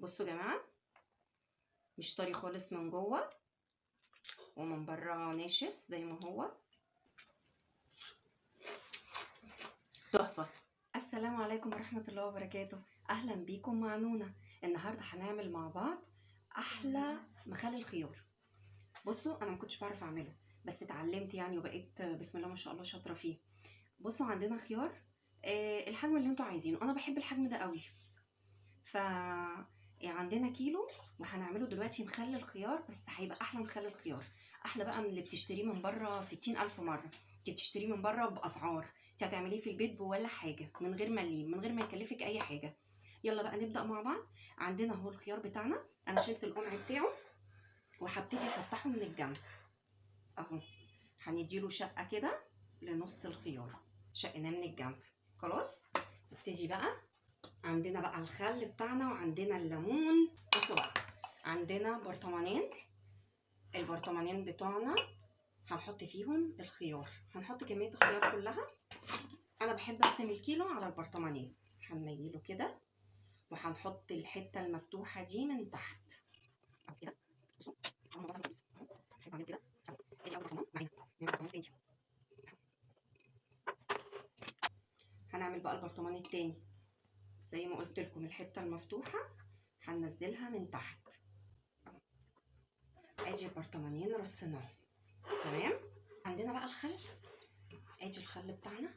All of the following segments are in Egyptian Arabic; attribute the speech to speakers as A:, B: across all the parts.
A: بصوا يا جماعة، مش طري خالص من جوه ومن بره ناشف زي ما هو، تحفة. السلام عليكم ورحمة الله وبركاته، اهلا بيكم مع نونا. النهارده هنعمل مع بعض احلى مخلل خيار. بصوا انا ما كنتش بعرف اعمله، بس اتعلمت يعني وبقيت بسم الله ما شاء الله شاطرة فيه. بصوا عندنا خيار الحجم اللي انتوا عايزينه، انا بحب الحجم ده قوي. ف عندنا كيلو وهنعمله دلوقتي مخلل خيار، بس هيبقى احلى مخلل خيار، احلى بقى من اللي بتشتريه من بره 60,000 مرة. انت بتشتريه من بره باسعار، انت هتعمليه في البيت بولا حاجة، من غير مليم، من غير ما يكلفك اي حاجة. يلا بقى نبدا مع بعض. عندنا اهو الخيار بتاعنا، انا شلت القمع بتاعه وهبتدي افتحه من الجنب اهو. هنديله شقه كده لنص الخيار، شقناه من الجنب خلاص. نبتدي بقى، عندنا بقى الخل بتاعنا وعندنا الليمون. بصوا بقى عندنا برطمانين، البرطمانين بتوعنا هنحط فيهم الخيار، هنحط كمية الخيار كلها. انا بحب اقسم الكيلو على البرطمانين، هنميله كده وهنحط الحتة المفتوحة دي من تحت اهو كده. بصوا بحب اعمل كده، ادي اول برطمان معانا، نعمل برطمان تاني. هنعمل بقى البرطمان التاني زي ما قلت لكم، الحتة المفتوحة هننزلها من تحت. ادي البرطمانين رصيناهم تمام. عندنا بقى الخل، ادي الخل بتاعنا.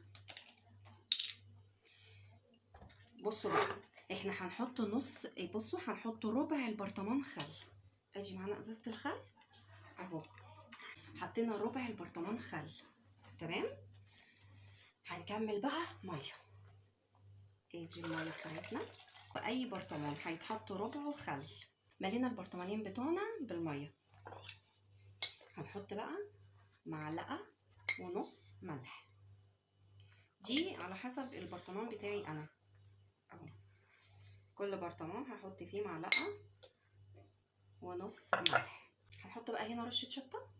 A: بصوا بقى احنا هنحط نص، بصوا هنحط ربع البرطمان خل. ادي معانا ازازة الخل اهو، حطينا ربع البرطمان خل تمام. هنكمل بقى مية، ادي المية بتاعتنا. واي برطمان هيتحط ربعه خل. ملينا البرطمانين بتوعنا بالمية. هنحط بقى 1.5 معلقه ملح، دي على حسب البرطمان بتاعي انا اهو. كل برطمان هحط فيه 1.5 معلقه ملح. هنحط بقى هنا رشه شطه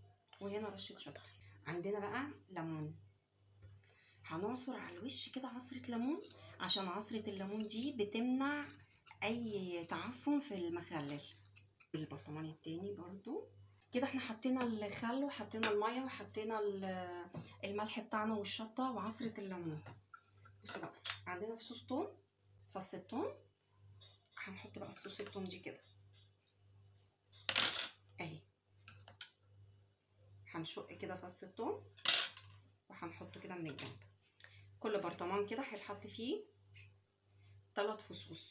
A: وهنا رشه شطه. عندنا بقى ليمون، هنعصر على الوش كده عصرة ليمون، عشان عصرة الليمون دي بتمنع اي تعفن في المخلل. البرطمان التاني برضو كده احنا حطينا الخل وحطينا المية وحطينا الملح بتاعنا والشطة وعصرة الليمون. بصوا بقى عندنا فصوص توم، فص التوم هنحط بقى فصوص التوم دي كده اهي. هنشق كده فص التوم وهنحطه كده من الجنب. كل برطمان كده هيتحط فيه 3 فصوص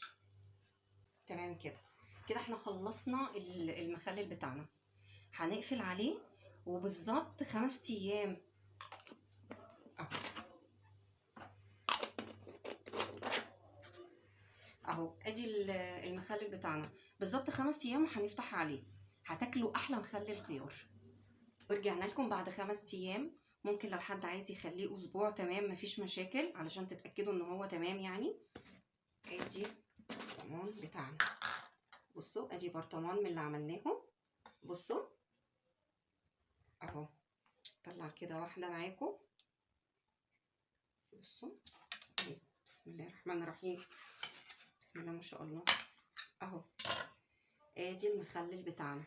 A: تمام كده. كده احنا خلصنا المخلل بتاعنا. هنقفل عليه وبالظبط 5 ايام اهو اهو. ادي المخلل بتاعنا بالظبط 5 ايام وهنفتح عليه، هتاكلوا احلى مخلل خيار. ورجعنا لكم بعد 5 ايام. ممكن لو حد عايز يخليه اسبوع تمام مفيش مشاكل، علشان تتاكدوا ان هو تمام يعني. ادي البرطمان بتاعنا، بصوا ادي برطمان من اللي عملناهم. بصوا اهو، طلع كده واحدة معاكم. بصوا بسم الله الرحمن الرحيم، بسم الله ما شاء الله اهو. ادي المخلل بتاعنا،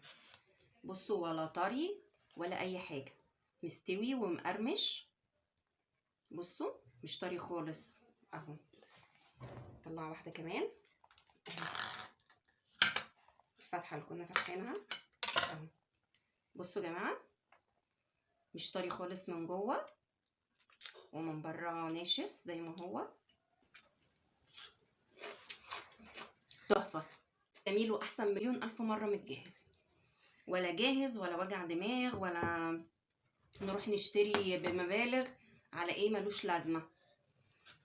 A: بصوا ولا طري ولا اي حاجة، مستوي ومقرمش. بصوا مش طري خالص اهو. طلع واحدة كمان الفتحة اللي كنا فاتحينها اهو. بصوا يا جماعة مش طري خالص من جوه ومن بره ناشف زي ما هو، تحفة، جميل واحسن مليون الف مرة من الجاهز. ولا جاهز ولا وجع دماغ ولا نروح نشتري بمبالغ على ايه ملوش لازمه.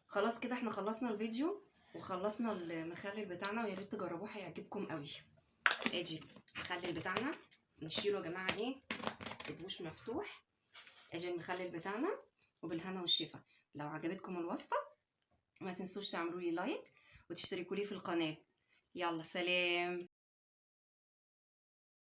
A: خلاص كده احنا خلصنا الفيديو وخلصنا المخلل بتاعنا، ويا ريت تجربوه هيعجبكم قوي. ادي المخلل بتاعنا نشيله يا جماعة، ايه متسيبوش مفتوح. ادي المخلل بتاعنا، وبالهنا والشفا. لو عجبتكم الوصفة ما تنسوش تعملوا لي لايك وتشتركوا لي في القناة. يلا سلام.